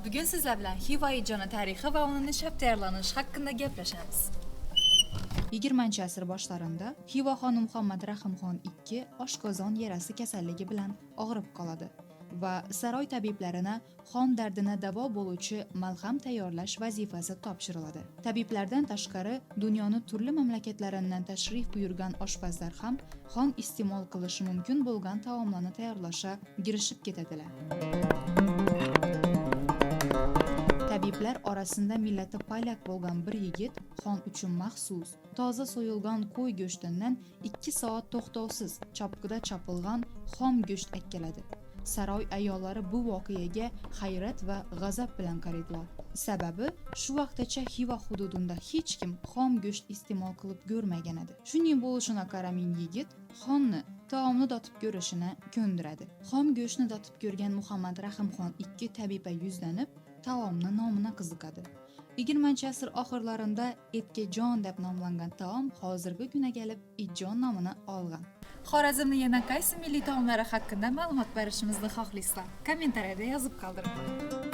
Bugun sizlar bilan Xiva ijoni tarixi va uni nishab tayyorlanishi haqida gaplashamiz. 20 asr boshlarida Xiva xoni Muhammad Rahimxon II oshqozon yarasi kasalligi bilan og'rib qoladi va saroy tabiblarina xon dardina davo bo'luvchi malham tayyorlash vazifasi topshiriladi. Tabiblardan tashqari dunyoni turli mamlakatlaridan tashrif buyurgan oshpazlar ham xon iste'mol qilishi mumkin bo'lgan taomlarni tayyorlashga girishib ketadilar. Tabiblar orasida millati polyak bo'lgan bir yigit xon uchun maxsus toza so'yilgan qo'y go'shtidan 2 soat to'xtovsiz chopqida chopilgan xom go'sht akkaladi. Saroy ayollari bu voqeaga hayrat va g'azab bilan qaraydilar. Sababi shu vaqtgacha Xiva hududida hech kim xom go'sht iste'mol qilib ko'rmagan edi. Shuning bo'lishiga qaramay yigit xonni taomni totib ko'rishini ko'ndiradi. Xom go'shtni totib ko'rgan Muhammad Rahimxon II tabiba yuzlanib taomni nomini qiziqadi. 20 asr oxirlarida etga jon deb nomlangan taom hozirgi kunga kelib itjon nomini olgan. Xorazmning yana qaysi milliy taomlari haqida ma'lumot berishimizni xohlaysizlar? Kommentariyada yozib qoldiring.